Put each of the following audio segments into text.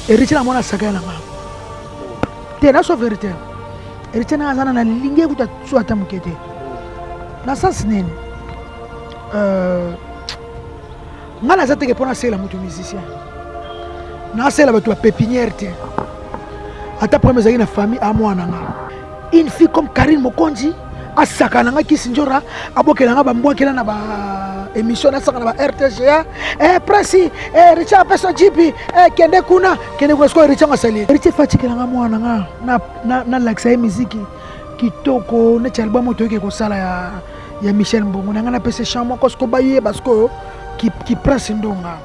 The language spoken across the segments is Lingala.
Héritier na mwana sakaya na nga te, naso vérité. Héritier nanga aza na nalingi ekuta so ata moke te. Na sens nini? Nga naza teke mpo nasela moto musicien, nasela bato ya pépinière te. Ata problème ezalaki na famille a mwana nga, une fille comme Karine Mokonzi asaka na nga kisi nzora, abokela nga bambwakela na ba émission, nasaka na ba RTGA. Presi Richard apesa jipi, kende kuna, kende kuna. Sikoyo Richard asali, Richard fatikela nga mwana nga, nalakisa ye miziki kitoko neti album oyo toyoki kosala ya Michel Mbongo na ngai. Napesa chant moko, siko bayeba sikoyo ki Prince Ndonga.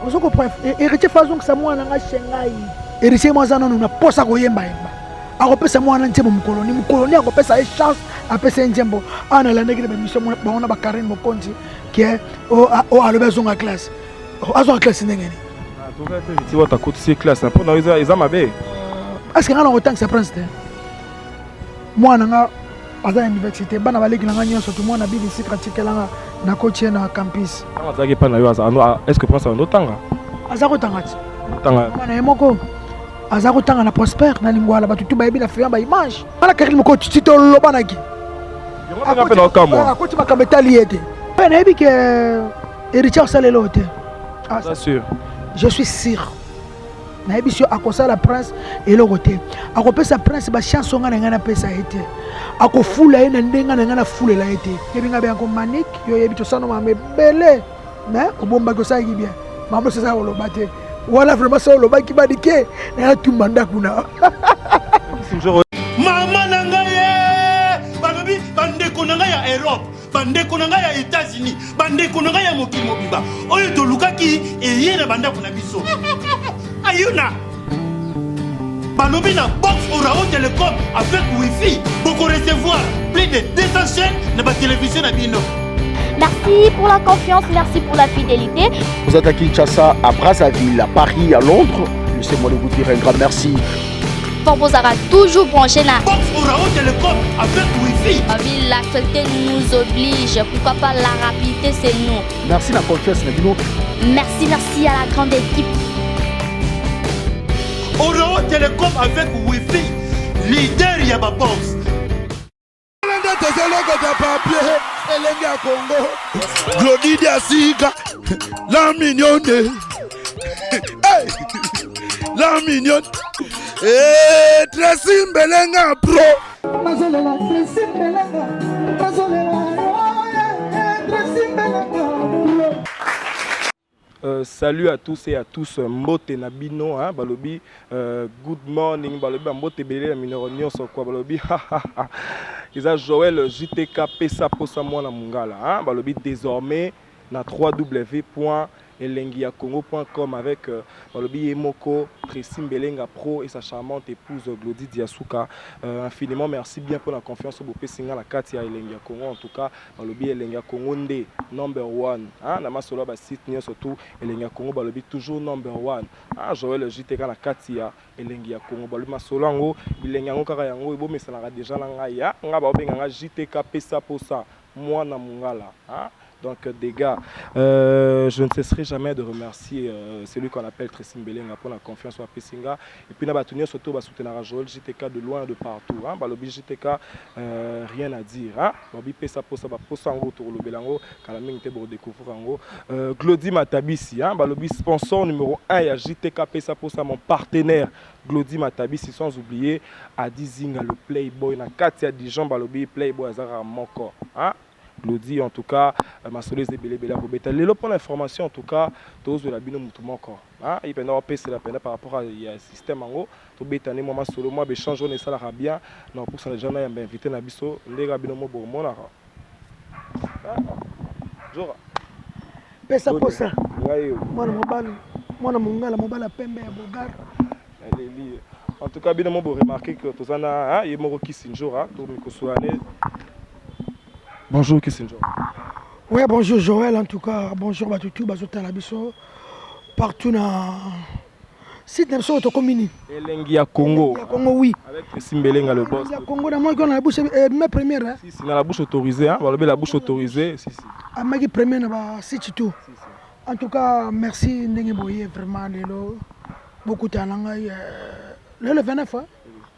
Ozo comprendre? Héritier fa azongisa mwana nga chez ngai. Héritier mo aza nano na posa koyembayemba, akopesa mwana nzembo mokolo ni mokolo ni akopesa ye chance, apesa ye nzembo. Awa nalandaki na bamission bango na bakarine Mokonzi ke o alobi azonga classe. Azonga classe ndenge nini? Ti wata akotisi classe mpo na eza mabe. Est-ce nga na kotangisa Prince te? Mwana nga aza na université, bana baleki na nga nyonso to mwana bibi sikra tikelanga, nakotie na campus. Ntango azalaki epai na yo, est ce que Prince andotanga? Aza kotanga ti mwana ye moko aza kotanga na Prosper na Lingwala. Bato tu bayebi na filma baimage wana. Karine moko ti tolobanaki, akoti makambo etali ye te. Mpe nayebi ke Héritier osala eloko te. Je suis sûr, nayebi so akosala Prince eloko te. Akopesa Prince bachance nga na ngai napesa ye te. Akofula ye na ndenge na ngai nafulela ye te. Yebi ngai beyanko Manik, yo oyebi tosala makambo ebele, mais obombaki, osalaki bien. Makambo nyonso eza koloba te wana. Vraiment, so olobaki badike nayatumba ndako na Mama na ngai ye, balobi bandeko na ngai ya Europe, bandeko na ngai ya États-Unis, bandeko na ngai ya mokili mobimba, oyo tolukaki eye na bandako na biso. Ayuna balobi na box Orao Telecom avec wifi, bokorecevoir plus de 200 chaînes na batelevizio na bino. Merci pour la confiance, merci pour la fidélité. Vous êtes à Kinshasa, à Brazzaville, à Paris, à Londres. Laissez-moi de vous dire un grand merci. Pour vous aura toujours branché là. Box Orao Telecom avec wifi. L'actualité nous oblige. Pourquoi pas la rapidité, c'est nous. Merci la confiance, na bino. Merci, merci à la grande équipe. Orao Telecom avec wifi, leader ya babox. Nde tozolokota papier Elenge ya Kongo, Glodi Diasika, la mignonne. Hey! La mignonne. Hey, Tracy Mbelenga pro. Nazolela Tracy Mbelenga, nazolela Tracy Mbelenga pro. Salut à tous et à tous, mbote na bino, hein, balobi good morning, balobi mbote ebele na minoro nyonso quoi. Balobi eza Joël JTK pesa posa mwana mongala, hein, balobi désormais na www.elengiyacongo.com avec balobi ye moko Tracy Mbelenga Pro et sa charmante épouse Glody Diasuka. Infiniment merci bien pour la confiance bopesi nga na kati ya Elengi ya Congo. En tout cas, balobi Elengi ya Congo nde number one, hein, na masolo ya basite nyonso tu, Elengi ya Congo balobi toujours number one, hein. Joël JTK na kati ya Elengi ya Congo, balobi masolo yango bilenge yango kaka yango ebomesanaka déjà na ngai ya nga baobenga nga JTK pesa posa mwana mongala, hein. Donc dégâts, je ne cesserai jamais de remercier celui qu'on appelle Tracy Mbelenga pour la confiance wa Pesinga et puis na bato nyonso to basoutenaka Joël JTK de loin, de partout, hein. Balobi JTK, rien à dire, hein. Balobi pesa posa baposa yango, tokolobela yango kala mingi te, bokodécouvrir yango. Glody Matabisi, hein, balobi sponsor numéro 1 ya JTK pesa posa, mon partenaire Glody Matabisi, sans oublier Adi Zinga le playboy na kati ya Dijon. Balobi playboy azalaka moko, hein. Glody, en tout cas, masolo eza ebele ebele ya kobeta lelo mpona information. En tout cas, tozwela bino motu moko ye mpenza wapesela mpenza par rapport ya système yango. Tobeta nde mwa masolo, mwa baéchange wana esalaka bien. Na kopusana deja na yamba invité na biso ndenge bino mo bokomonaka. Jora. Pesa posa mwana mobali, mwana mongala, mobali ya pembe ya bogar. Aleli. En tout cas, bino mo boremarquer que toza na ye moko Kisi Njora to mikosoane. Bonjour Kisi Njora. Oui, bonjour Joël, en tout cas bonjour bato tu bazotala biso partout na site na biso. Tokomi nini? Elengi ya Congo. Ya Congo, oui. Avec Tracy Mbelenga le boss. Ya Congo na moi na la bouche mes première, hein. Si si, na la bouche autorisée, hein. Balobi la bouche autorisée, si si. Amaki première na ba site tout. En tout cas, merci ndenge boye vraiment lelo. Bokutana na ngai euh, lelo le 29, hein?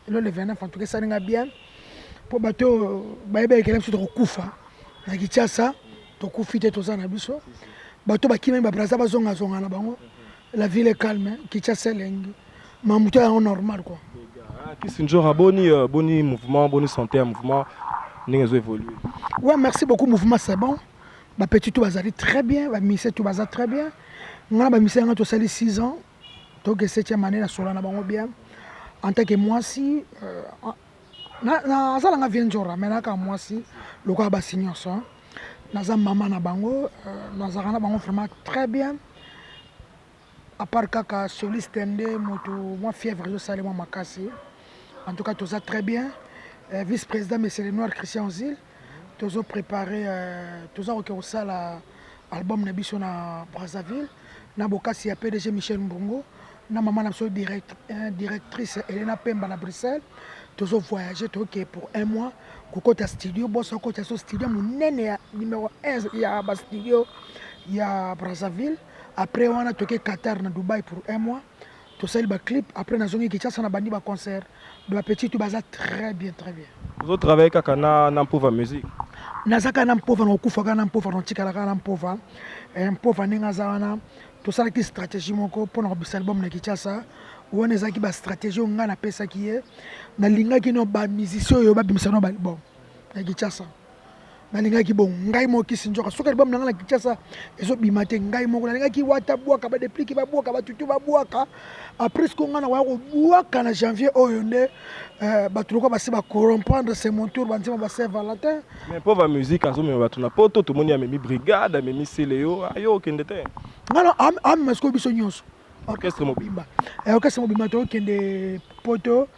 Lelo le 29, en tout cas esali ngai bien mpo bato oyo bayebaki kele biso tokokufa na Kinshasa, tokufi te, toza na biso. Bato bakimaki babraza bazongazonga na bango. La ville est calme, Kinshasa elengi, mamuto yango normal quoi. Kisi Njora, boni boni mouvement, boni santé ya mouvement, ndenge ezo évoluer? Ouais, merci beaucoup. Mouvement, c'est bon. Bapetit tout bazali très bien, bamise tout baza très bien. Ngai na bamise yanga tosali 6 ans, toke 7e année. Nasola na bango bien en tant que mwasi. Naza nanga vie Nzora, mais naka mwasi lokola basi nyonso. Naza mama na bango, nazalaka na bango vraiment très bien, à part kaka soliste nde moto mwa fièvre ezosala mwa makasi. En tout cas toza très bien. Vice président, monsieur le noir Christian Ozil, tozo préparé, toza koke kosala album na biso na Brazzaville na bokasi ya PDG Michel Mbongo na mama na biso directrice Elena Pemba na Bruxelles. Tozo voyager, toke pour un mois kokota studio. Boso akota so studio monene ya numéro 1 ya bastudio ya Brazzaville. Après wana toke Qatar na Dubai pour un mois, tosali baclip. Après nazongi Kinshasa, na bandi baconcert de bapetit tout baza très bien, très bien. Ozotravaille kaka na Mpova Musique? Naza kaka na Mpova, na kokufa kaka na Mpova, na kotikala kaka na Mpova. Mpova ndenge aza wana, tosalaki stratégie moko mpona kobisa album na Kinshasa. Wana ezalaki bastratégie oyo ngai napesaki ye. Nalingaki no bamusicien oyo babimisa no baalbum na Kinshasa. Nalingaki bongo ngai moko Kisi Nzoka. Soki album na ngai na Kinshasa ezobima te, ngai moko nalingaki wata bwaka, badepliki babwaka, batutu babwaka. Après siko ngai nakoya kobwaka na janvier oyo nde bato lokola basi bacomprendre, c'est mon tour, banzema ba Saint Valentin. Mais Mpova Musique azomema bato na Poto. Tomoni amemi brigade, amemi Seleo. Ayo okende te? Ngai amema sikoyo biso nyonso. Orchestre mobimba. Orchestre mobimba tokende Poto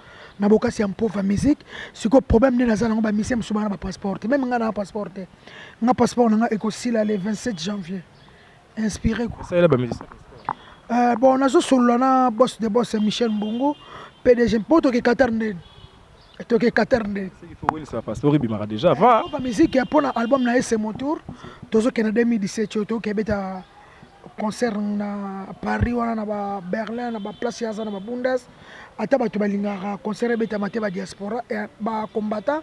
na bokasi ya Mpova Musique. Sikoyo problème nde naza nango, bamusicien mosusu bana bapasseport te. Même ngai na passeport te. Nga passeport na nga ekosila le 27 janvier, inspiré quoi. Esalela bamusicien. Bon, nazosolola na boss de boss Michel Mbongo, PDG, mpo toke Qatar. Ndeni toke Qatar ndeni? Il faut welisa passeport ebimaka déjà avant. Mpova Musique mpona album na ye C'est mon tour, tozokende 2017 oyo, toke beta concert na Paris wana, na ba Berlin, na baplace aza na babundes. Ata bato balingaka concert ebetama te, badiaspora, bacombattant.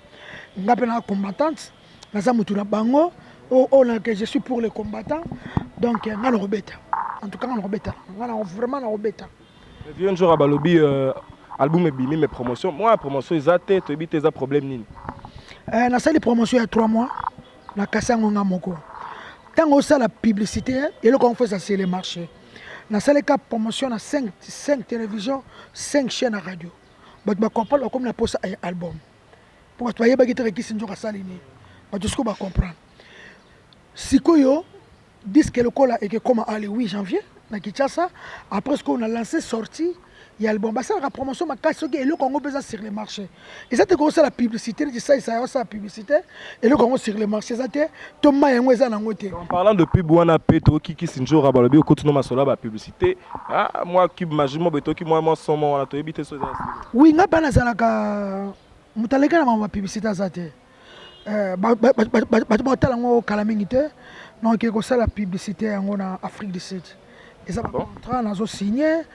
Nga mpe na combattante, naza motu na bango oyo na que je suis pour les combattants. Donc nga na kobeta, en tout cas nga na kobeta, nga na vraiment na kobeta. Vieux Nzora, balobi album ebimi, mais promotion, mwa promotion eza te. Toyebi te eza problème nini. Nasali promotion ya 3 mois, nakasi yango nga moko. Ntango osala publicité, eloko yango faut eza sur le marché. Nasalika promotion na 5, 5 télévision, 5 chaîne ya radio. Bato bacomprendre, bakomi na posa ya album, mpo bato bayebaki te Kisi Nzoka asali nini. Bato sikoyo bacomprendre. Sikoyo disque lokola ekekoma ale 8 janvier na Kinshasa. Après sikoyo na lancé sortie ya album. Basalaka promotion makasi soki eloko yango mpe eza sur le marché. Eza te kosala publicité neti salisa ya osala publicité, eloko yango sur le marché eza te, to mai yango eza nango te. En parlant de pub wana mpe, toyoki Kisi Nzora, balobi okoti no masolo ya bapublicité. Ah, mwa cube magie mo boye, toyoki mwa somo wana, toyebi te so eza. Oui, nga mpe nazalaka moto aleki na makambo ya publicité aza te. Bato bakotala yango kala mingi te. Donc kosala publicité yango na Afrique du Sud eza bacontrat nazosigne.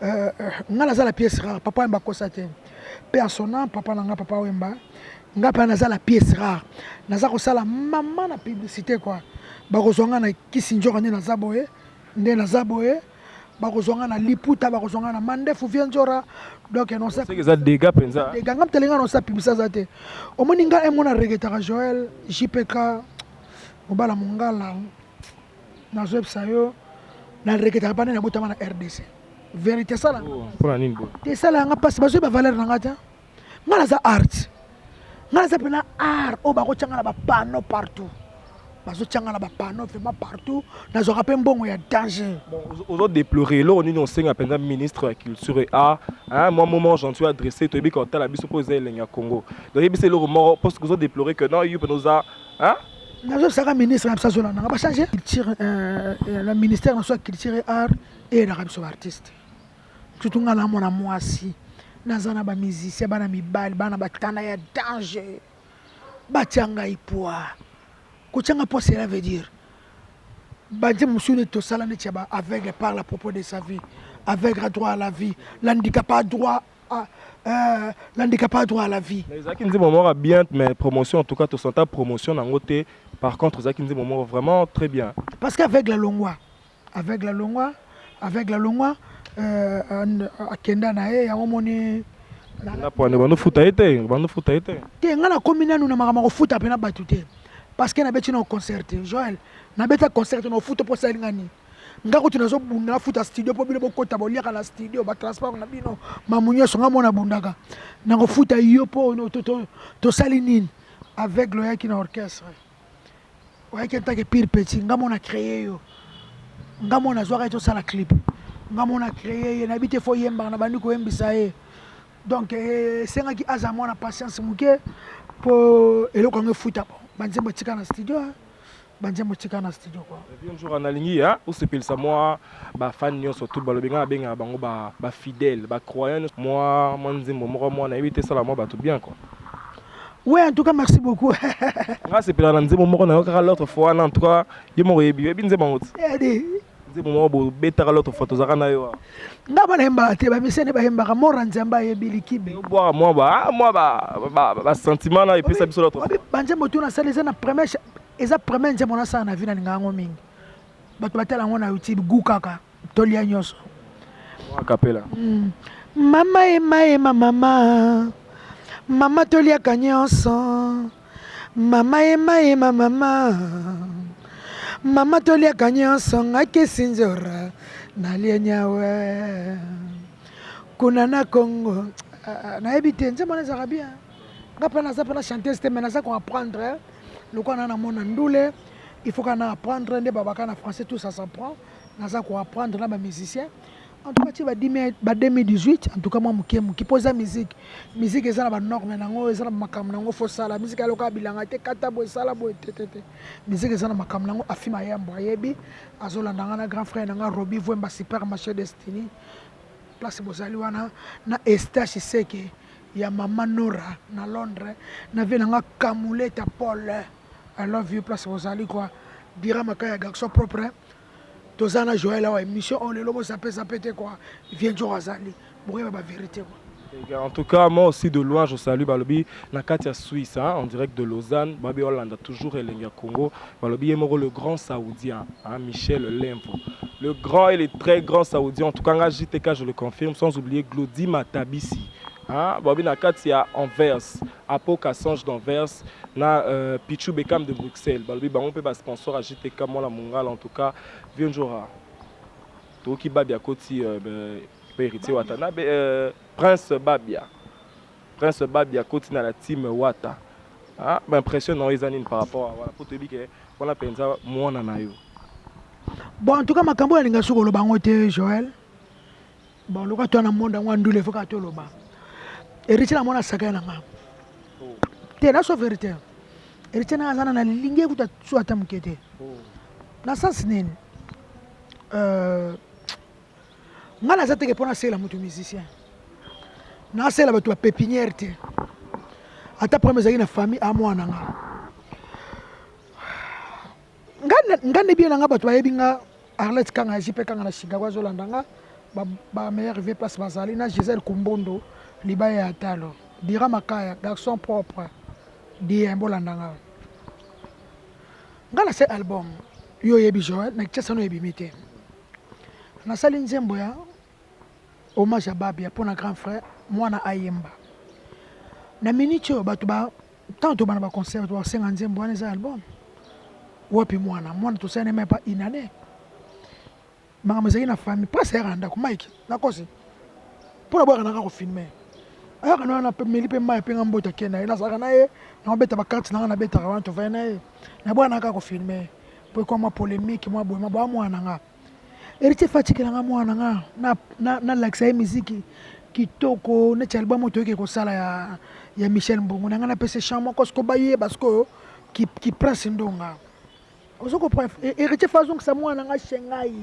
Nga naza la pièce rare. Papa Wemba akosa te mpe en son âme, papa na nga papa Wemba. Nga mpe naza la pièce rare, naza kosala mama na publicité quoi. Bakozwa nga na Kisi Nzoka nde naza boye, nde naza boye. Bakozwa nga na liputa, bakozwa nga na mandefu, vie Nzora. Donc eza dégâts mpenza. Dégâts. Nga mutele nga nosala publicité aza te. Omoni nga emo na regretaka Joel JPK mobala mongala. Nazoyebisa yo, na regretaka mpa nde nabotama na RDC. Vérité esala Mpona nini boye? Te, esala yanga mpasi. Bazoyeba valeur na nga te. Nga naza art, nga naza mpena art oyo bakotianga na bapano partout, bazotianga na bapano vraiment partout. Nazwaka mpe mbongo ya danger. Ozodéplorer eloko nini? Osenga mpenza ministre ya culture et art mwa moment gentil adressé. Toyebi ka otala biso mpo eza Elengi ya Congo. Donc yebisa eloko moko parce que ozodéplorer que non, yo mpena oza Nazosaka ministre na biso azolanda nga, bachange culture na ministère na so ya culture et art. Eyelaka biso baartiste, surtout nga na mwana mwasi, naza na bamusicien, bana mibali, bana batanda ya danger. Batia ngai poids, kotia nga poids, cela veut dire banzembo mosusu neti tosala neti ya baaveugle parle à propos de sa vie. Aveugle a droit à la vie, l'handicapé a droit à, euh, l'handicapé a droit à la vie. Mais ezalaki nzembo moko ya bien, mais promotion, en tout cas tosanta promotion nango te. Par contre ezalaki nzembo moko vraiment très bien. Parce que aveugle alongwa, aveugle alongwa, aveugle alongwa, euh, akenda na ye, yango moni na pwane bandofuta ye te, bandofuta ye te. Te, ngai nakomi nanu na makambo ya kofuta mpena bato te, parce que nabeti na concert te. Joel, nabeta concert te, naofuta mpo osali nga nini? Nga kutu nazobunda nafuta studio mpo bino bokota boliaka na studio, batransport na bino, mamu nyonso nga mona abundaka nakofuta yo mpo tosali nini? Aveugle oyaki na orchestre, oyaki en tant que pire petit, nga mona créé yo, nga mona azwaka ye tosala clip, nga mona créé ye, nayebi te fo yembaka na bandi koyembisa ye. Donc esengaki aza mwana patience moke mpo eloko yango efuta. Bon, banzembo etika na studio, banzembo etika na studio quoi. Bien jour nalingi ya osepelisa mwa bafan nyonso tu balobi ngai nabengaka bango bafidèle, bacroyant, mwa nzembo moko mwa nayebi te esala mwa bato bien quoi. Ouais, en tout cas, merci beaucoup. Nga sepela na nzembo moko na yo kaka l'autre fois wana. En tout cas ye moko oyebi, oyebi nzembo yango ti? Edi. Nzembo moko bobetaka l'autre fois tozalaka na yo awa. Nga bana yembaka te, bamisene bayembaka, mora Nzambe ayebi likibe. Obwaka mwa basentiment na epesa biso l'autre fois. Banzembo tu nasala eza na première, eza première nzembo nasala na vie, nalinga yango mingi. Bato batala yango na YouTube, gu kaka tolia nyonso. Mwa kapela. Mama ema ema mama, mama toliaka nyonso, mama ema ema mama, mama toliaka nyonso, ngakesi nzora nalie nyawe kuna na Congo. Nayebi te, nzembo wana ezalaka bien. Nga mpe naza mpe na chanteuse te, mais naza koapprendre lokola na namona ndule, il faut kana apprendre nde babaka na français, tout ça s'apprend. Naza koapprendre na bamusicien. En tout cas ti ba 2018, en tout cas mwa moke moke, mpo eza musique, musique eza na banorme nango, eza na makambo nango. Fosala musique aloka bilanga te, kata boye, esala boye te te te. Musique eza na makambo nango. Afi Mayambo ayebi, azolanda nga na grand frère na nga Robi Vwemba, Supermarché Destiny, place bozali wana, na Estache Seke ya mama Nora na Londres, na vie na nga Kamuleta Paul, I love you, place bozali quoi. Dira Makaya, garçon propre. Toza na Joël awa, émission oyo lelo bozape zape te quoi. Vieux Djora azali, bokoyeba ba vérité quoi. En tout cas, moi aussi de loin, je salue Balobi, na kati ya Suisse, hein, en direct de Lausanne, Babi Hollande, toujours Elengi ya Congo, Balobi Yemoro, le grand Saoudien, hein, Michel Lempo. Le grand et le très grand Saoudien, en tout cas, JTK, je le confirme, sans oublier Glody Matabisi. Hein, Babi na kati ya Anvers, Apoka Sange d'Anvers, na Pichou Bekam de Bruxelles, Balobi bango pe ba sponsor à JTK, moi la Mongala, en tout cas, Vieux Ndjora. Toki Babia Koti, héritier Watanabe, Prince Babia. Prince Babia Koti na la team Wata. Ah, ba impression na eza nini par rapport à voilà, pour te dire que wana penza mwana na yo. Bon, en tout cas makambo ya linga soko loba ngote Joël. Bon, loka toi na monde ngwa ndule foka to loba. Héritier na mwana saka na nga. Te na so vérité. Héritier na azana na lingi kuta so ata mukete. Na sens nini? Nga naza teke mpo nasela moto musicien, nasela bato ya pépinière te. Ata problème ezalaki na famille, a mwana nga nga nde bien na nga, bato bayebi nga. Arlette Kanga ya JP Kanga na Chicago azolanda nga, ba meilleur vie place bazali na Gisèle Kumbondo libaya ya talo Dira Makaya, garçon propre dien, bolanda nga. Nga na se album yo oyebi Joël na Kinshasa no ebimi te. Nasali nzembo ya hommage ya Babia mpona grand frère mwana ayemba na minute oyo. Bato ba ntango tobana baconcert, bato basenga nzembo wana. Eza album wapi? Mwana mwana tosali même pas une année. Makambo ezalaki na famille, presque ayaka na ndako. Mike nakosi mpona bwaka nanga kofilme, ayaka na wana meli mpe mai apenga mbote, akende na ye. Nazalaka na ye, nakobeta bakarte nanga, nabetaka wana, tovai na ye, nabwaka nanga kofilme mpo ekwa mwa polémique mwa boye. Mabwa mwana nga Héritier fatikela nga mwana nga nalakisa ye miziki kitoko neti album oyo toyoki kosala ya Michel Mbongo na ngai. Napesa chant moko siko bayeba sikoyo ki Prince Ndonga. Ozo comprendre? Héritier fa azongisa mwana nga chez ngai,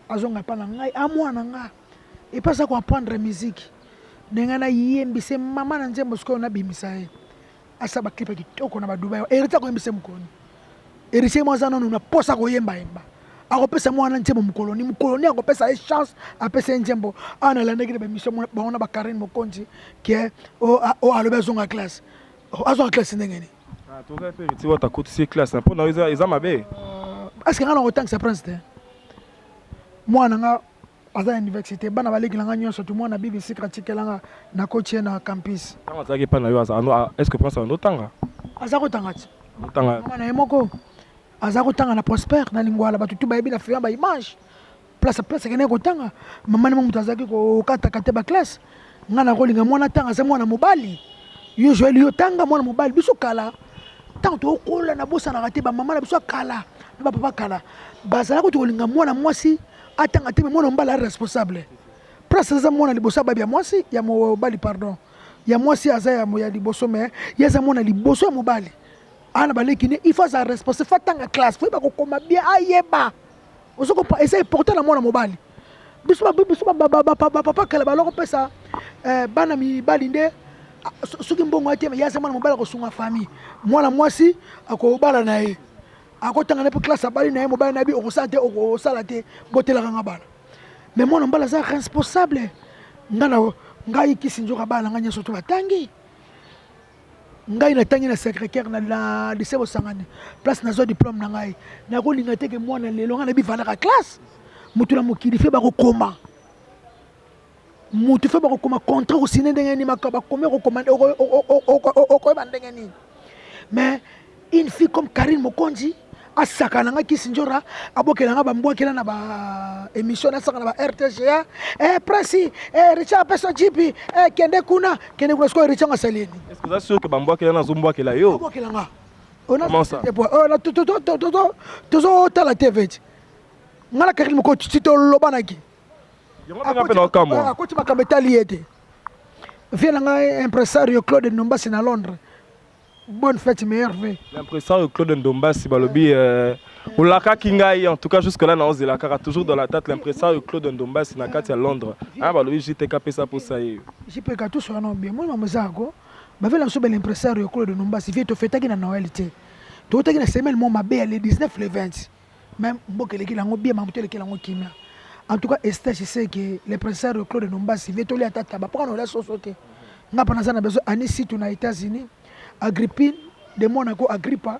azonga mpa na ngai, a mwana nga epe aza koapprendre musique ndenge nayembise mama na nzembo. Sikoyo nabimisa ye, asala baclip ya kitoko na badubai. Héritier akoyembisa mokoni. Héritier mo aza nano na posa koyembayemba. Akopesa mwana nzembo mokolo nini? Mokolo nini akopesa ye chance, apesa ye nzembo? Awa nalandaki na baémission bango na bakarine Mokonzi ke o alobi azonga classe. Azonga classe ndenge nini? Ah, toza mpe Héritier Wata akotisi ye classe mpo na yo eza mabe. Est ce que ngai na kotangisa Prince te? Mwana nga aza na université, bana baleki na nga nyonso tu, mwana bibi sikra tikelanga nakoti ye na campus. Ntango azalaki epai na yo, est ce que Prince azotanga? Aza kotanga ti. Otanga. Mama na ye moko aza kotanga na Prosper na Lingwala, bato tu bayebi na filma baimage place place akendaki kotanga. Mama na moto azalaki kokataka te baclasse. Ngai nakolinga mwana tanga, aza mwana mobali. Yo Joel, yo tanga, mwana mobali. Biso kala ntango tokola, nabosanaka te bamama na biso ya kala na bapapa kala bazalaki kutu kolinga mwana mwasi atanga te, me mwana mobali aza responsable. Place aza mwana liboso ya babi ya mwasi, ya mobali, pardon, ya mwasi aza ya liboso, me ye aza mwana liboso ya mobali. Ana baleki ne, il faut aza responsable, faut atanga classe, faut yeba kokoma bien, ayeba ozokopa, eza important na mwana mobali. Biso biso bapapa kala baloko kopesa bana mibali nde soki mbongo ate, ye aza mwana mobali akosunga famille, mwana mwasi akobala na ye, akotanga na mpe classe, abali na ye mobali na ye bi okosala te, okosala te, botelaka nga bana. Mais mwana mobali aza responsable. Nga na ngai kisi nzoka bana na ngai nyonso to batangi. Ngai natangi na Sacré-Cœur na lycée Bosangani, place nazwa diplôme na ngai. Nakolinga te ke mwana lelo ngai nayebi valeur ya classe. Moto na mokili fe bakokoma, motu fe bakokoma contrat kosine ndenge nini, bakomi okokoma okoyeba ndenge nini. Mais une fille comme Karine Mokonzi asaka na nga kisi nzora, abokela nga bambwakela na ba émission, nasaka na ba RTGA, Prince, Richard apesa jipi, kende kuna, kende kuna. Sikoyo Richard asali nini? Est ce que oza sûr ke bambwakela nazombwakela yo? Abwakela nga. Comment ça? Tozotala TV ti nga na Karine Mokonzi ti tolobanaki. Yango mpenga mpe na okamwa. Akoti makambo etali ye te. Vie na ngai impresario Claude Ndombasi na Londres, bonne fête, meilleur vœu. L'impresario Claude Ndombasi balobi olakaki ngai, en tout cas jusque là naozela kaka, toujours dans la tête. L'impresario Claude Ndombasi na kati ya Londres, ah, balobi JTK apesa posa ye. JPK tous wana bien moi mama ezako bavela biso bele. Impresario Claude Ndombasi, vie tofetaki na Noël te, totaki na semaine mo mabe ya le 19, le 20, même mboka eleki nango bien, mamutu eleki nango kimia. En tout cas Esther, je sais que l'impresario Claude Ndombasi, vie tolia tata bapoka na olia soso te. Nga mpa naza na besoin ani situ na États-Unis, Agrippine de Monaco, Agrippa,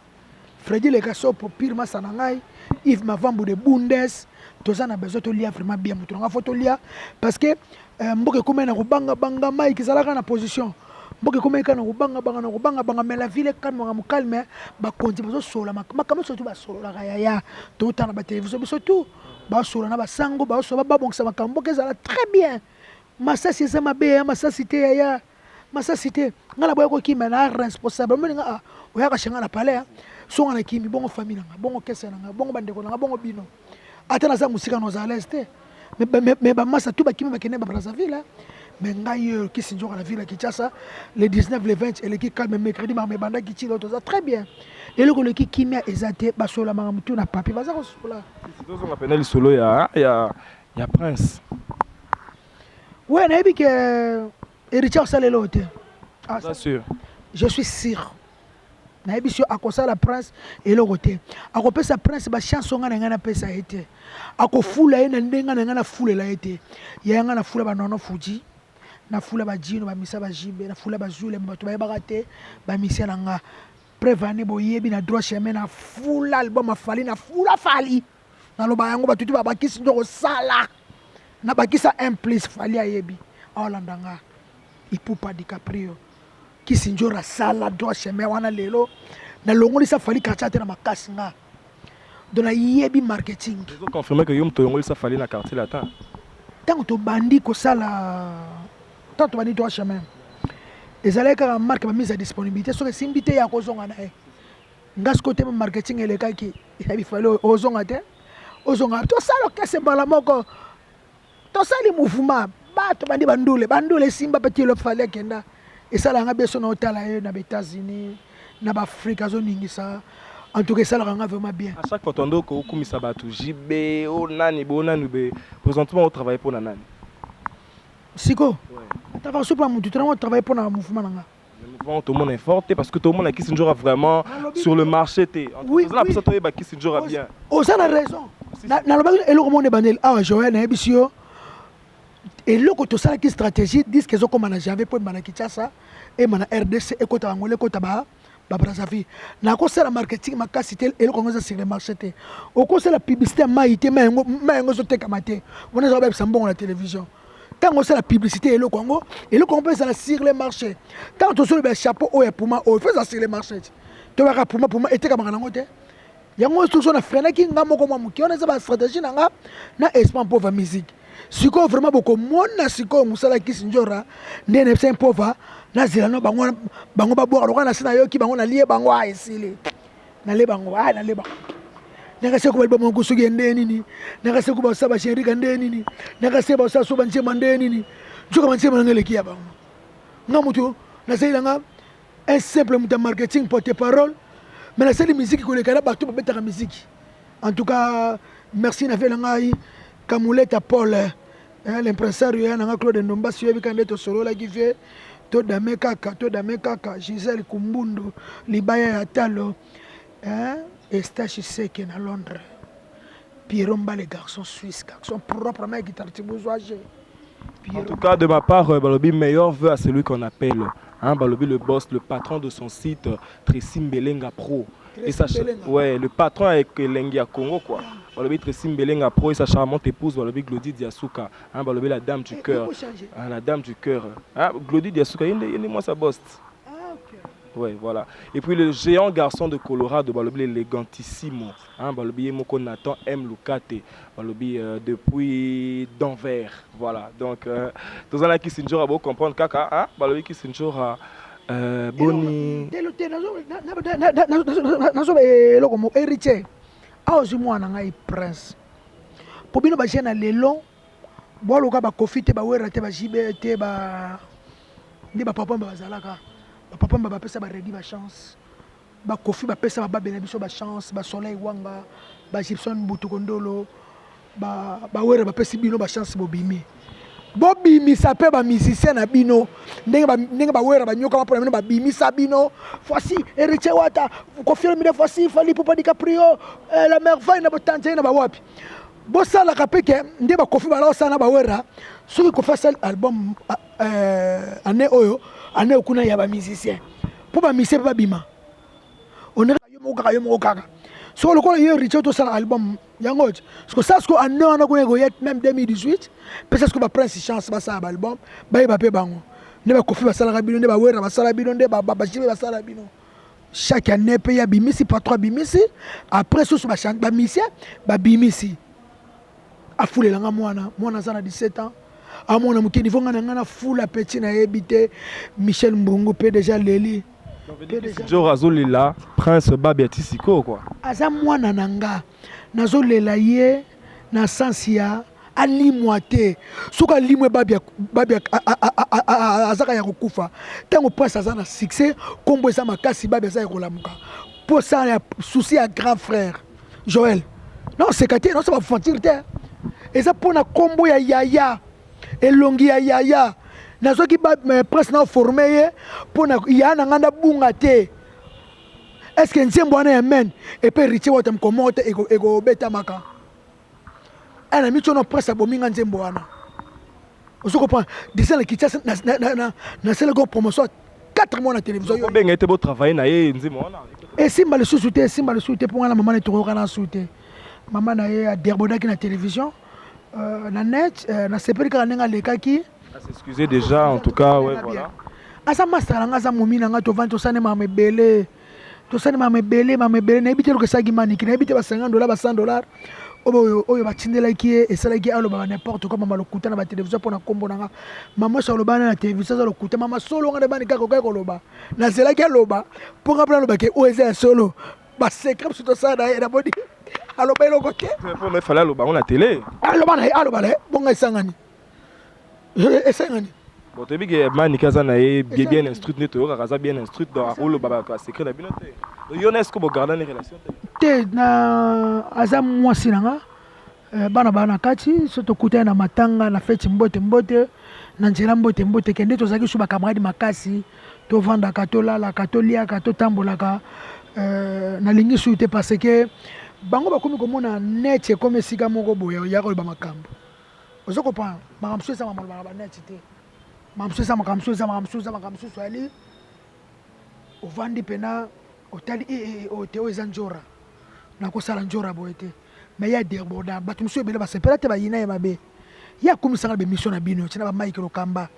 Fredi Lekasopo, pire masa na ngai Yves Mavambu de Bundes. Toza na besoin tolia vraiment bien, moto na nga fo tolia, parce que mboka ekomai na kobangabanga. Mike ezalaka na position, mboka ekomai kaka na kobangabanga, na kobangabanga, mais la ville ekalmaka mokalme. Bakonzi bazosola makambo surtout basololaka yaya, totala na batelevizio biso tout basola na basango, basola babongisa makambo, mboka ezala très bien. Masasi eza mabe ya masasi te yaya, masasi te. Ngai na boya kokima na responsable omoni nga oyaka shenga na palais songa na kimi bongo famille na nga, bongo kese na nga, bongo bandeko na nga, bongo bino. Ata naza mosika na ozala l'aise te, mais bamasa tu bakimi bakende ba Brazzaville, mais ngai oyo kisi nzoka na ville ya Kinshasa, le 19, le 20 eleki calme, mercredi makambo ebandaki tilo, toza très bien. Eloko eleki kimia eza te, basola makambo tu na papier, baza kosola. Tozonga pena lisolo ya Prince. We nayebi ke Héritier osala eloko te. Ah, sûr? Je suis sûr, nayebi so akosala Prince eloko te. Akopesa Prince bachance ngai na ngai napesa ye te, akofula ye na ndenge na ngai nafulela ye te. Yaya ngai nafula banono Fuji, nafula bajino, bamisa bajibe, nafula bazule, bato bayebaka te bamisia na nga. Preuve ane boyebi na droit chemin, nafula album afali, nafula Fali, naloba yango bato ti babakisi nde kosala, nabakisa un plus. Fali ayebi, aolanda nga Ipupa Dicaprio kisi nzora asala droit chemin wana. Lelo nalongolisa Fali quartier te na makasi nga, donc nayebi marketing. Confirme que yo moto olongolisa Fali na Quartier Latin? Ntango tobandi kosala, ntango tobandi droit chemin, ezalaki kaka marque bamise ya disponibilité. Soki esimbi te, ya kozonga na ye. Nga sikoyo te, marketing elekaki, yabi Fali ozonga te, ozonga, tosala okese mbala moko, tosali mouvement, bato bandi bandule, bandule esimba mpe tilo Fali akenda. Esalaka nga biso na otala ye na baÉtats-Unis, na baAfrike, azoningisa. En tout cas esalaka nga vraiment bien. À chaque fois tondo kokumisa bato JB o nani bo nani be, présentement otravaille mpo na nani? Siko travaille so mpona motu te, nango travaille mpona mouvement na nga. Mouvement tomona effort te, parce que tomona Kisi Nzora vraiment sur le marché te. Oui. Oza na mposa toyeba Kisi Nzora bien. Oza na raison. Nalobaki eloko moko na ebandeli awa, Joel, nayebisi yo eloko tosalaki stratégie. Disque ezokóma na janvier mpo emba na Kinshasa, ema na RDC, ekota Bangola, ekota ba Brazzaville. Nakosala marketing makasi te, eloko yango eza sur le marché te. Okosala publicité ya mai te, mai yango, mai yango ezotekama te. Wana ezaka bayebisa mbongo na télévision. Ntango osala publicité, eloko yango, eloko yango mpe ezala sur le marché. Ntango tozoloba ya chapeau oyo ya Puma oyo, fo ezala sur le marché te. Toyebaka Puma, Puma etekamaka nango te. Yango soki na freinaki nga moko mwa moke, wana eza bastratégie na nga na Esprit Mpova Musique. Sikoyo vraiment bokomona sikoyo mosala Kisi Njora nde na Mpova. Nazela no bango, bango babwaka lokola nasi nayoki bango, nalie bango. A esili, nalie bango, a nalie bango. Nakase ko baliba moko soki nde nini, nakase ko basala bashenrika nde nini, nakase basala so banzema nde nini. Nzoka banzema nanga eleki ya bango. Nga moto nazali nanga un simple moto ya marketing, porte parole, mais nasali musique koleka na bato babetaka musique. En tout cas, merci na vie na ngai Kamuleta Paul, hein, l'impresario ya nanga Claude Ndombasi. Oyebi kaka nde tosololaki vie, todame kaka, todame kaka. Gisele Kumbundu, libaya ya talo, hein, Estache Seke na Londres, Pierrot Mbale, garçon suisse, garçon propre, mec tartibuzwage. En tout cas, de ma part, balobi, meilleur vœu à celui qu'on appelle. Hein, balobi, le boss, le patron de son site, Tracy Mbelenga Pro. Et sa, ouais, le patron avec Elengi ya Congo, quoi. Balobi, Tracy Mbelenga Pro et sa charmante épouse, balobi, Glody Diasuka. Hein, balobi, la dame du cœur. Hein, la dame du cœur. Hein, Glody Diasuka, il est moi sa boss. Ah, ok. Ouais, voilà. Et puis le géant garçon de Colorado, balobi, l'élégantissimo. Hein, balobi, moko Nathan M. Lukate. Balobi, depuis Denver. Voilà. Donc, tozala Kisinjora, bo comprendre kaka, hein? Balobi Kisinjora, boni. Nazoba eloko moko, Héritier awa ozwi mwana ngai Prince, mpo bino bajeune na lelo bwaluka bakofi te, bawera te, bajibe te, ba nde bapapa mba bazalaka. Bapapa mba bapesa baredi bachance, bakofi bapesa bababela biso bachance, basoleil wanga, bagibson mbutu kondolo, bawera bapesi bino bachance. Bobimi, bobimisa mpe bamusicien na bino ndenge bawera banyokama mpona bino, babimisa bino. Voici Héritier Wata, Koffi Olomide, voici Fally Ipupa, DiCaprio, la merveille na botanzanie na bawapi. Bosalaka mpe ke nde bakofi bala osala na bawera. Soki Kofi asali album année oyo, année oyo kuna ya bamusicien, mpo bamusicien mpe babima. Onere yo moko kaka, yo moko kaka. Soko lokola yo Héritier tosala album yango ti siko sa siko année wana kuna ekoya même 2018, pesa siko baprince chance basala baalbum, bayeba mpe bango nde bakofi basalaka bino, nde bawera basala bino, nde bajibe basala bino. Chaque année mpe ya bimisi, patron abimisi, après susu bamusicien babimisi. Afulelanga mwana, mwana aza na 17 ans, amona moke niveau ngai na ngai nafula petit, nayebi te. Michel Mbungu mpe déjà leli. Jor azolela Prince Babi ati sikoyo quoi. Aza mwana na nga, nazolela ye na sansi ya alimwa te. Soki alimwe, Babi azaka ya kokufa. Ntango Prince aza na succès, nkombo eza makasi, Babi aza ya kolamuka. Mposa ya souci ya grand frère Joel, naoseka te, naosa baventure te, eza mpona nkombo ya yaya, elongi ya yaya. Nazwaki Prince na forme ye mpona ya na ngai ndabunga te. Est ce que nzembo wana ya men epe Héritier Wata moko te ekobetamaka ana miti wana? Prince abomi nga nzembo wana, ozo comprendre? Déjà na Kinshasa nasalaki promotion 4 mois na télévision. Obenga ete botravaille na ye nzembo wana. Esimba lisusu te, esimba lisusu te, mpo nga na mama na tokoyoka na su te. Mama na ye adébordaki na télévision, na net. Nasepeli kaka ndenge alekaki. Excusez déjà, en tout cas, ouais, voilà. Aza master na nga, aza momi na nga. Tovandi, tosani mama ebele, tosani mama ebele, mama ebele. Nayebi te eloko esalaki maniki, nayebi te ba 50 dollar, ba 100 dollar oyo oyo batindelaki ye, esalaki alobaka n'importe quoi. Mama lokuta na batelevizio mpo na nkombo na nga. Mama so aloba na télévision, aza lokuta. Mama solo nga nde bani kaka okoki koloba. Nazelaki aloba mpo nga mpe nalobaki oyo eza ya solo, basecret biso tosala na ye. Namoni aloba eloko te. Fallait aloba ngo na télé. Aloba na ye, aloba na ye bongo, esangani, esangani. Bon, toyebi ke Manike aza na ye bien, bien instruite, nde toyokaka aza bien instruite, donc akoloba basecret na bino te. Yo na est ce que bogarda ni relation te? Te, na aza mwasi na nga, bana baa na kati. So tokutani na matanga, na feti, mbote mbote, na nzela mbote mbote. Kende tozalaki so bacamarade makasi, tovandaka, tolalaka, toliaka, totambolaka. Nalingi susu te parce que Bango bakomi komona net ekomi esika moko boye ya koloba makambo. Ozo comprendre? Makambo mosusu eza makambo na ba net te. Makambo mosusu eza makambo mosusu eza makambo mosusu eza makambo mosusu ali ovandi pena otali e e oyo te oyo eza njora. Nakosala njora boye te. Mais ya derborda bato mosusu ebele basepela te bayina ye mabe. Ye akumisaka na ba emission na bino tina ba Mike Lokamba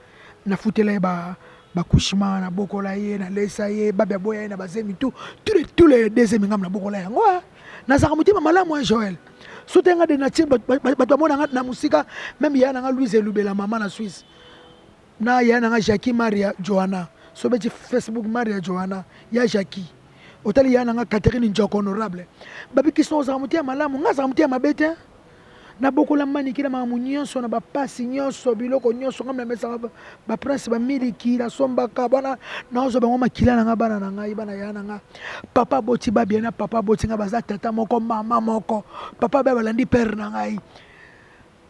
nafutela ye ba ba couchement nabokola ye nalesa ye babi aboya ye na bazemi tout tous les tous les deuxième ngambo nabokola yango ah. Nazalaka motema malamu hein Joël. Sote nga de nature bato bamona nga na mosika meme yaya na nga Louise Elubela mama na Suisse na yaya na nga Jackie Maria Johanna so beti Facebook Maria Johanna ya Jackie otali yaya na nga Catherine Njoko honorable babi kisno ozalaka motema malamu nga azalaka motema mabe te. Nabokola manike na makambo nyonso na bapasi nyonso biloko nyonso ngai namesaka baprince bamiliki nasombaka bana nazwa bango makila na ngai bana na ngai bana ya na ngai papa aboti babia na papa aboti ngai baza tata moko mama moko papa bia balandi pere na ngai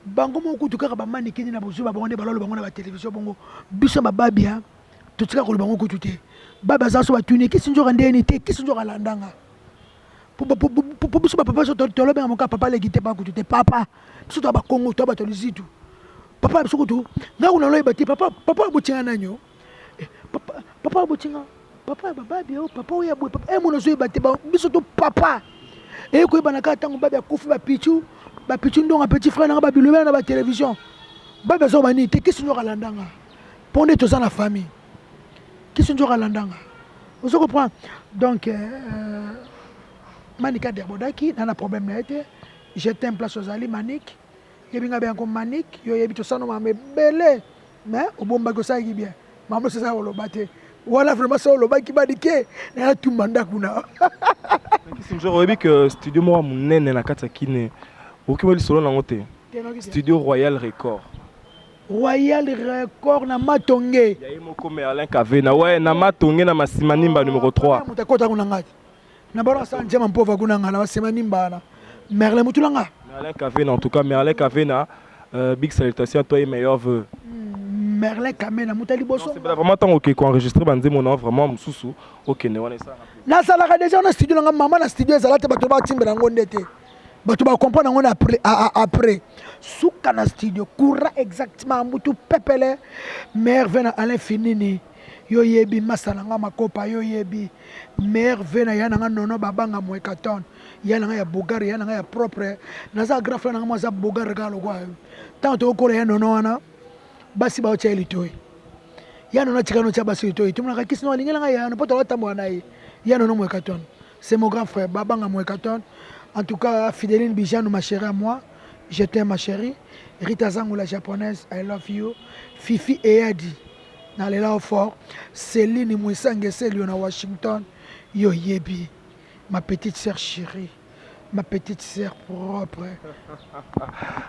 bango moko kutu kaka bamanike nde na bozwi ba bango nde balolo bango na batelevizio bongo biso bababia totika koloba bango kutu te babi aza so batuni kisi nzoka ndeni te kisi nzoka alandanga po biso bapapa so tolobenga moka papa leki te bakutu te papa biso toya bakongo toya bato ya luzitu papa biso kutu ngai kuna loyeba te papa papa abotinga nani o eh, papa papa abotinga papa ya bababi o papa oyo ya boye papa e mona ozoyeba te biso to papa eye koyebana kaka ntango babi akufi bapichu bapichu ndonga petit frère nanga babilobela na batelevizio babi azoba nini te kisi nyoka alandanga mpo nde toza na famille kisi nzoka alandanga ozo comprendre donc euh, manika debordaki na na problème na ye te je t'aime place ozali manik yebi nga benga ko manik yo yebi tosano mama ebele mais obombaki osalaki bien mama mosusu eza koloba te wana vraiment so olobaki badike naya tumba ndako na kisi nzoko oyebi ke studio moko ya monene na kati ya kine okoki mwa lisolo nango te studio royal record Royal record na matonge. Ya ye moko Merlin Kavena. Ouais, na matonge na masima nimba numéro 3. Moto akota kuna ngai. Na baro asala njema mpova kuna ngai na masima nimba na. Merlin mutu na nga. Merlin Kavena en tout cas Merlin Kavena euh, big salutation à toi et meilleurs vœux. Hmm, Merlin Kamena moto ya liboso. C'est vraiment ntango oke ko enregistrer ba nzembo na vraiment mosusu okende wana esala. Nasalaka déjà na studio na nga mama na studio ezala te bato batimbela yango nde te. bato ba comprendre yango na après, après suka na studio courant exactement mutu pepele merve na Alain Finini yo yebi masa na nga makopa yo yebi merve na ya na nga nono babanga moekaton ya na nga ya bogar ya na nga ya propre naza grand frère na nga mwa aza bogar kaka lokwa yo ntango tokokola ya nono wana basi baotya ye litoi ya nono atika notya basi litoi tomonaka kisi no alingela nga ya no mpo tokotambola na ye ya nono moekaton C'est mon grand frère, Babanga Mwekaton. En tout cas, Fideline Bijanou, ma chérie à moi. Je t'aime, ma chérie. Rita Zango, la japonaise, I love you. Fifi Eyadi, nalela fort. Céline Mwisange, Célio na Washington. Yo Yebi, ma petite sœur chérie. Ma petite sœur propre.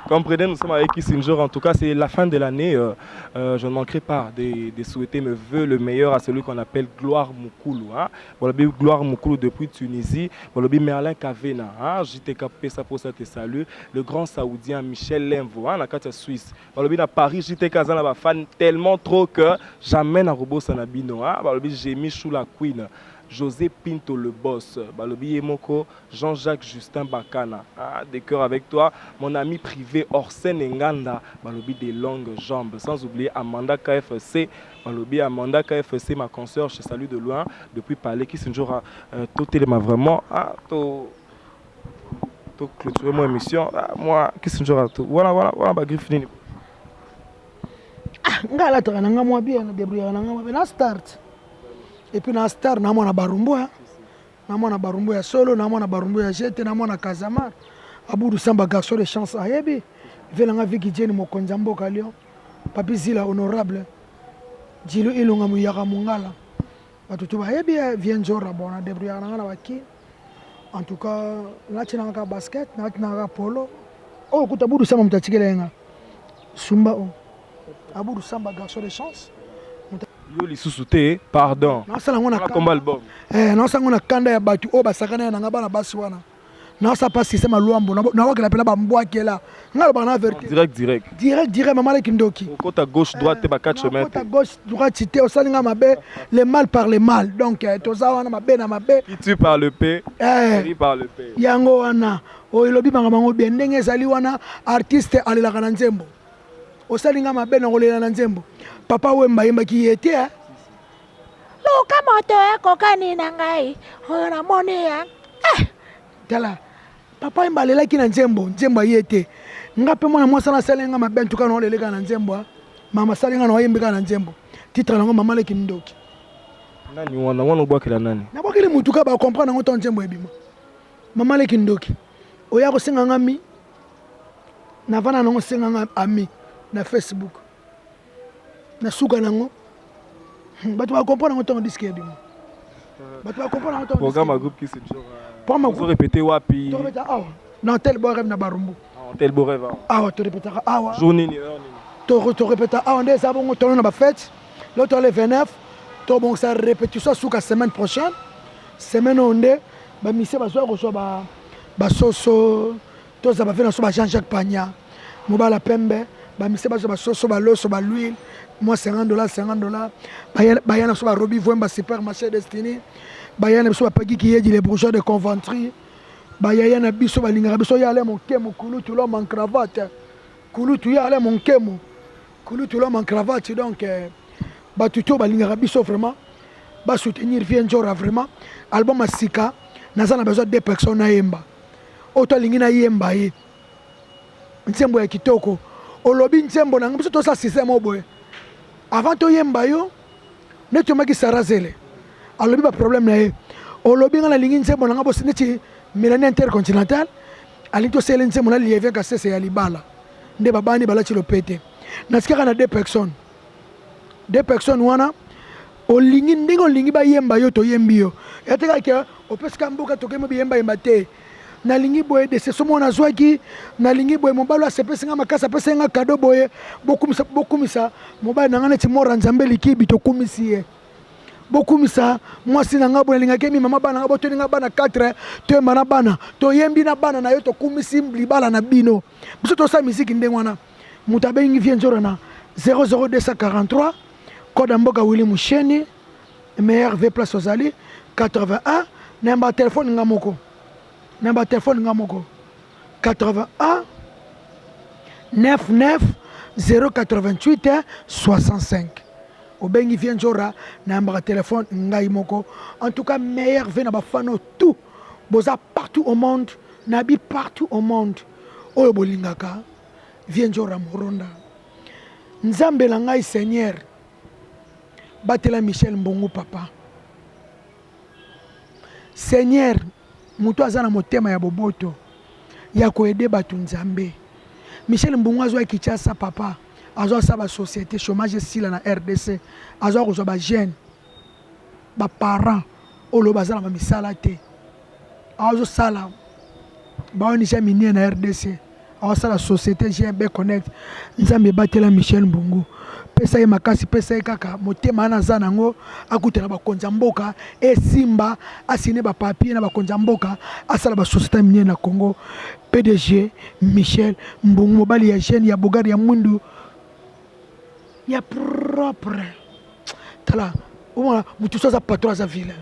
Comprenez, nous sommes avec Kissinger. En tout cas, c'est la fin de l'année. Euh, euh, je ne manquerai pas de, de souhaiter mes voeux le meilleur à celui qu'on appelle Gloire Mukulu. Hein. Voilà, Gloire Mukulu depuis Tunisie. Voilà, Merlin Kavena. Hein. JTK Pesa pour ça te salue. Le grand Saoudien Michel Lemvo, hein, la carte suisse. Voilà, à Paris, JTK Zana fan tellement trop que jamais na robot sanabino. Hein. Voilà, j'ai mis sous la queen. José Pinto le boss, balobi ye moko Jean-Jacques Justin Bakana, ah, de cœur avec toi, mon ami privé Orsène Nganda, balobi des longues jambes, sans oublier Amanda KFC, balobi Amanda KFC, ma consoeur, je salue de loin, depuis Palais, qui s'injora, euh, totelema vraiment, ah, to, to clôturer mon émission, ah, moi, qui s'injora, to, voilà, voilà, voilà, ba griffe nini. Ah, nga alataka na nga mwa bien, na débrouillaka na nga mwa bien, na start. Et puis na star na mwana barumbu hein. Na mwana barumbu ya solo, na mwana barumbu ya jete, na mwana Kazamar. Abudu Samba garçon de chance ayebi. Vela nga Vicky Jenny mokonzi ya mboka Lyon. Papi Zila honorable. Djilo Ilunga Muyaka Mungala. Bato tu bayebi vieux Nzora bon na débrouillaka na nga na baki. En tout cas, nalati na nga basket, nalati na nga polo. Oyo kuta Abudu Samba moto atikela ye nga. Sumba o. Abudu Samba garçon de chance. Yo lisusu te pardon. Nasala ngo na kanda. Album. Eh, nasala ngo na kanda ya bato oyo basakana ya na nga bana basi wana. Naosala pa système ya lwambo, nawakela mpena bambwakela. Ngai alobaka na vérité. Direct direct. Direct direct, mama leki ndoki. Okota gauche droite te, ba quatre chemins te. Okota gauche droite te, osali nga mabe, le mal par le mal. Donc toza wana mabe na mabe. Qui tue par le paix, eh, par le paix. Yango wana oyo elobi banga bango bien ndenge ezali wana, artiste alelaka na nzembo. Osali nga mabe na kolela na nzembo. Papa Wemba ayembaki ye te, eh? Luka moto ekokani na ngai oyo namoni ya eh! Tala, papa Wemba alelaki na nzembo, nzembo aye te. Nga mpe mwana mwasi asali nga mabe, ntuka na oleleka na nzembo. Mama asali nga na oyembi kaka na nzembo. Titre nango mama leki ndoki. Nani wana wana obwakela nani? Nabwakeli mutu ka ba comprendre yango to nzembo ebima. Mama leki ndoki. Oya kosenga nga mi navanda nango senga nga ami na Facebook. Na suka nango bato ba comprendre yango ntango disque ebima. Bato ba comprendre yango ntango. Programme ya groupe Kisi Djora. Programme ya répéter wapi? To répéter awa. Na hôtel Beau Rêve na Barumbu. Hôtel Beau Rêve awa. Awa to répétaka awa. Jour nini, heure nini? To répéter awa nde eza bongo tono na ba fête. L'autre le 29 to bongisa répétition suka semaine prochaine. Semaine oyo nde ba musiciens bazwa kozwa ba basoso toza ba na so ba Jean-Jacques Pagna mobala pembe ba musiciens bazwa basoso baloso ba l'huile moi $50 $50 baya na so ba Roby Vwemba supermarché Destiny baya na biso ba Peggy Kiyedi les bourgeois de Coventry bayaya na biso balingaka biso ya ale monkemo kulutu l'homme en cravate kulutu ya ale monkemo kulutu l'homme en cravate. Donc bato to balingaka biso vraiment ba soutenir Vieux Ndjora vraiment. Album ya sika naza na besoin deux personnes nayemba oyo to alingi nayemba ye nzembo ya kitoko. Olobi nzembo na biso tosala système oyo boye avant toyemba yo neti omaki Sarah Zele alobi ba problème na ye, olobi nga nalingi nzembo na nga bosi neti Mélanie Intercontinental alingi tosele nzembo na Lievin Kasese ya libala nde babani balati lopete. Natikaka na deux personnes, deux personnes wana olingi ndenge olingi bayemba yo toyembi yo ya te kaka opesika mboka tokembi biyemba yemba te. Nalingi boye deception moko nazwaki, nalingi boye mobali asepesi nga makasi apesi nga cadeau boye, bokumisa bokumisa mobali na nga neti mora nzambe likibi tokumisi ye, bokumisa mwasi na nga boye nalingaki emi mama bana nga botoni nga bana 4 toyemba na bana toyembi na bana na yo tokumisi libala na bino. Biso tosala miziki ndenge wana. Moto abengi Vieux Ndjora na 00243 code ya mboka Willy Musheni meilleur V place ozali 81 nayamba telefone nga moko, nayamba telefone nga moko 81 99 088 65 obengi Vieux Ndjora nayambaka telefone ngai moko. En tout cas meilleur V na bafano tout boza partout au monde, nabi partout au monde oyo bolingaka Vieux Ndjora Moronda. Nzambe na ngai Seigneur batela Michel Mbongo papa. Seigneur moto aza na motema ya boboto ya koede bato Nzambe. Michel Mbongo azwa Kinshasa papa, azwa sa ba société chômage esila na RDC, azwa kozwa ba jeunes ba parents oyo baza na ba misala te, azosala ba ONG minier na RDC, azosala société GMB Connect. Nzambe batela Michel Mbungu, pesa ye makasi, pesa ye kaka motema wana aza nango, akutana bakonzi ya mboka esimba, asine ba papier na bakonzi ya mboka, asala ba société minier na Congo. PDG Michel Mbungu, mobali ya jeune ya bogari ya mwindu ya propre. Tala omona mutu so aza patron aza vilain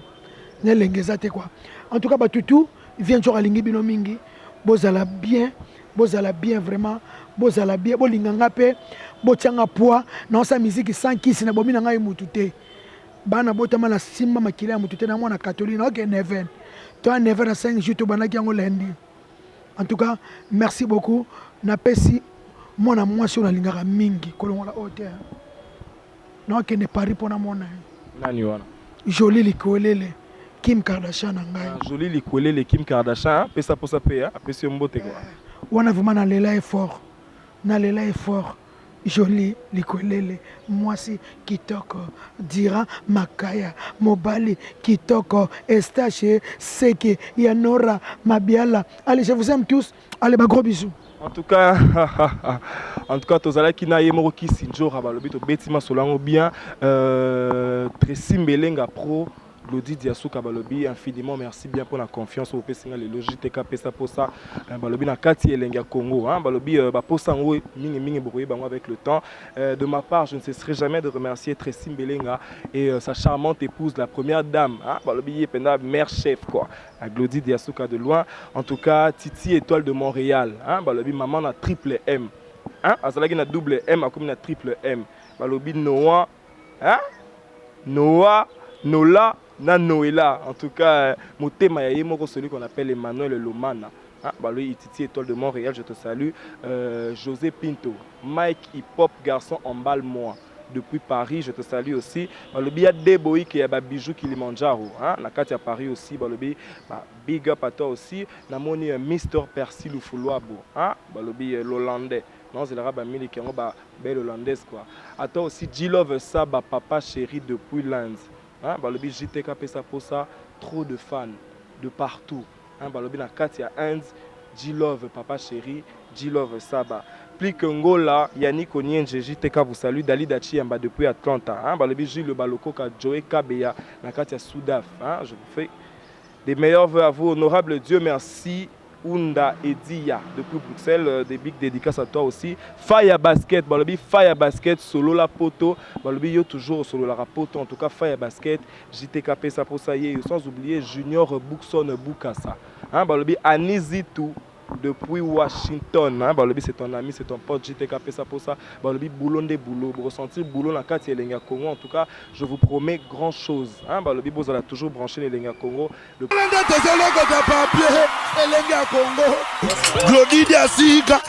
na elenge eza te quoi. En tout cas batutu Vieux Ndjora alingi bino mingi, bozala bien, bozala bien vraiment, bozala bien, bolinga nga pe botianga poids naosa musique sans kisi na bomi na ngai mutu te. Bana botama na simba makila ya mutu te na mwana catholique na oke 9h to 9h na 5 jours tobandaki yango lundi. En tout cas merci beaucoup, napesi mwana mwasi oyo nalingaka mingi kolongola oyo te nakende Paris mpona mona ye. Nani wana? Jolie Likwelele Kim Kardashian na ngai. Ah, Jolie Likwelele Kim Kardashian pesa posa pe apesi yo mbote quoi. Wana vraiment nalela ye fort, nalela ye fort. Jolie Likwelele mwasi kitoko Dira Makaya mobali kitoko Estache Seke ya Nora Mabiala. Allez, je vous aime tous. Allez, ba gros bisous. En tout cas, en tout cas, tozalaki na ye moko Kisi Ndjora balobi tobeti masolo yango bien. Tracy Mbelenga pro. Glody Diasuka balobi infiniment merci bien pour la confiance opesi nga lelo JTK pesa posa euh, balobi na kati elengi ya Congo hein balobi euh, ba posa ngo mingi mingi bokoye bango avec le temps euh, de ma part je ne cesserai jamais de remercier Tracy Mbelenga et euh, sa charmante épouse la première dame hein balobi ye penda mère chef quoi à Glody Diasuka de loin en tout cas Titi étoile de Montréal hein balobi maman na triple M hein azalaki na double M akomi na triple M balobi Noah Hein? Noah, Nola, na Noëlla. En tout cas, euh, motema ya ye moko celui qu'on appelle Emmanuel Lomana. Hein? Baloyi Ititi étoile de Montréal, je te salue. Euh, José Pinto, Mike Hip Hop garçon emballe-moi. Depuis Paris, je te salue aussi. Balobi ya Deboï qui ya ba bijoux Kilimanjaro, hein? Na kati ya Paris aussi, balobi ba big up à toi aussi. Namoni euh, Mister Percy Lufuluabo, hein? Balobi euh, l'Hollandais. Non, c'est la ba miliki yango ba belle hollandaise quoi. À toi aussi G-Love Saba papa chéri depuis l'Inde. Hein, balobi JTK pesa posa trop de fans de partout. Hein, balobi na kati ya Inde G-Love papa chéri G-Love Saba. Plus que Ngola, Yannick Onienje, JTK vous salue, Dalida Chiyamba depuis Atlanta. Hein, balobi Gilles Balokoka, Joey Kabeya, na kati ya Soudaf. Hein, je vous fais des meilleurs vœux à vous, honorable Dieu merci. Unda Edia depuis Bruxelles, euh, des big dédicaces à toi aussi. Fire Basket, balobi Fire Basket, solo la poto, balobi yo toujours solo la poto, en tout cas Fire Basket, JTKP ça pour ça y est, sans oublier Junior Bookson Bukasa. Hein, balobi Anizitou depuis Washington, hein, balobi c'est ton ami, c'est ton pote JTKP ça pour ça, balobi boulot nde boulot, ressentir boulot na kati elengi ya Congo, en tout cas, je vous promets grand chose. Hein, balobi bozala toujours branché elengi ya Congo. Nde tozolokota papier elengi ya Congo. Glody Diasika,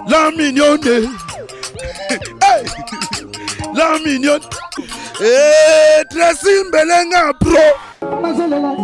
la mignonne. Hey! La mignonne. Eh, Tracy Mbelenga pro. Nazolela.